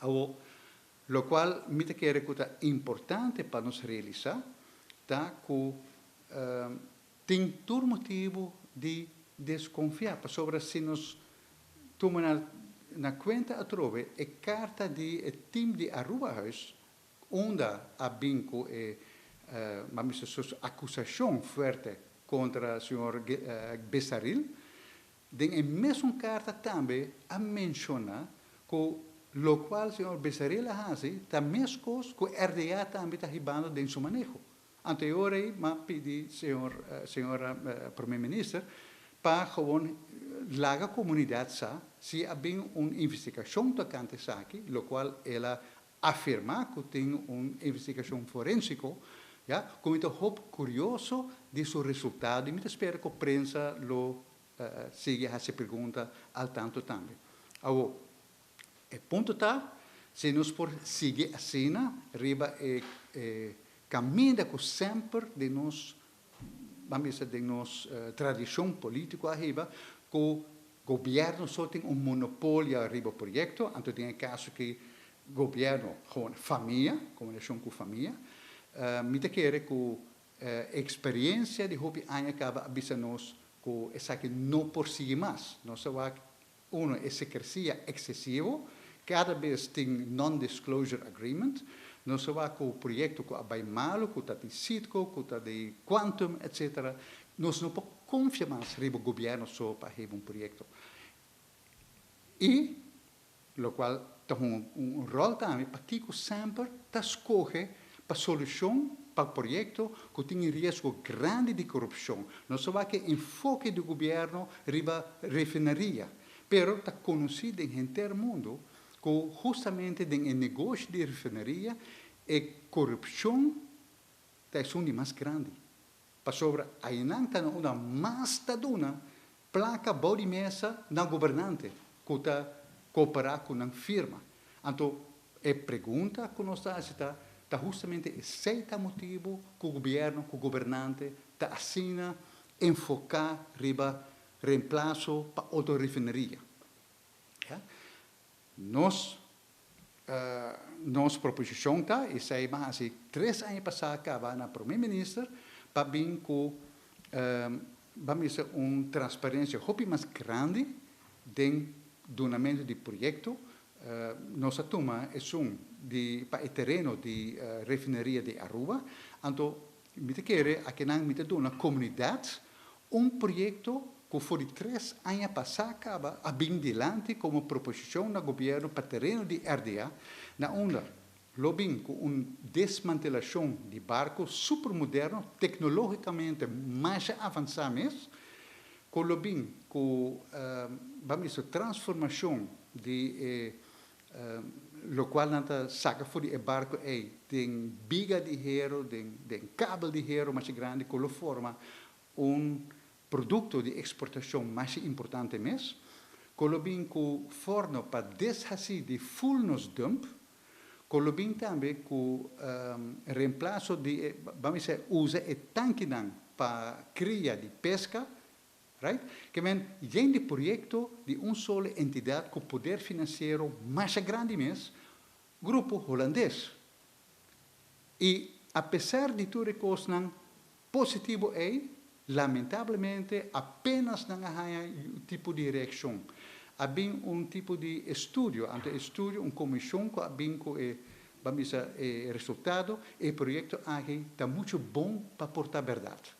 Awor, lokual mi ta kere ku ta importante pa nos realisá ta ku tin tur motibu di deskonfiá, pasobra si nos tuma na na kuenta atrobe e karta di e tim di Arubahuis unda a bin ku e ban bisa su akusashon fuerte kontra señor Besaril. Den e mesun karta tambe a menshoná ku lokual señor Besaril a hasi ta meskos ku RDA tambe ta hibando den su maneho. Anto e ora ei m'a pidi señor señora Prome Minister pa gewoon laga komunidat sa si a bin un investigashon tokante esaki, lokual el a afirmá ku tin un investigashon forensiko, ya, ku mi ta hopi kurioso di su resultado i mi ta spera ku prensa lo sigui hasi pregunta al tanto tambe. Awor, e punto ta si nos por sigui asina riba e kaminda ku semper den nos, ban bisa den nos tradishon polítiko a hiba, ku gobièrnu so tin un monopolio riba proyekto, anto den e kaso ki gobièrnu gewoon famia, kombinashon ku famia, mi ta kere ku Experiencia di hopi aña caba a bisa nos cu esaki no por sigui mas. Nos a wak, uno, e secrecia excesivo, cada bes tin non-disclosure agreement. Nos a wak cu proyecto cu a bay malo, cu ta di Citgo, cu ta di Quantum, etc. Nos no por confia mas riba gobierno so pa heba un proyecto. Y locual ta hunga un rol tambe pakico semper ta scoge pa solucion pa proyecto cu tin e riesgo grandi di corupcion. Nos ta wak e enfoke di gobierno riba refineria, pero ta conoci den henter mundo cu hustamente den e negoshi di refineria e corupcion ta esun di mas grandi. Pasobra aynan ta na unda mas ta duna placa bou di mesa na gobernante cu ta coopera cu nan firma. Anto e pregunta cu nos ta haci ta, ta hustamente esey ta motibo cu gobierno, cu gobernante ta asina enfoca riba reemplaso pa otro refineria? Ya. Nos nos proposicion ta, esey ban haci 3 aña pasa caba na Prome Minister, pa bin cu ban bisa un transparencia hopi mas grandi den dunamento di proyecto. Nos a tuma esun di pa e tereno di refineria di Aruba, anto mi ta kere akinan mi ta duna comunidad un proyecto cu for di 3 aña pasa caba a bin dilanti como proposicion na gobierno pa tereno di RDA, na unda lo bin cu un desmantelacion di barco supermoderno, tecnologicamente masha avansa mes, cu lo bin cu, ban bisa, transformacion di e locual nan ta saca for di e barco ey den biga di hero, den kabel di hero masha grandi cu lo forma un produkto di eksportashon masha importante mes, ku lo bin ku forno pa deshasí di ful nos dump, ku lo bin tambe ku reemplaso di e, ban bisa, usa e tankinan pa kria di peska, right? Ke men yen di proyekto di un solo entidat ku poder finansiero masha grandi mes, Grupo Hulandes. I apesar di tur e kosnan positivo ei, lamentablemente apenas nan a haña un tipo di reakshon. A bin un tipo di estudio, anto e estudio, un komishon ku a bin ku e, ban bisa, e resultado, e proyekto aki ta muchu bon pa por ta bèrdat.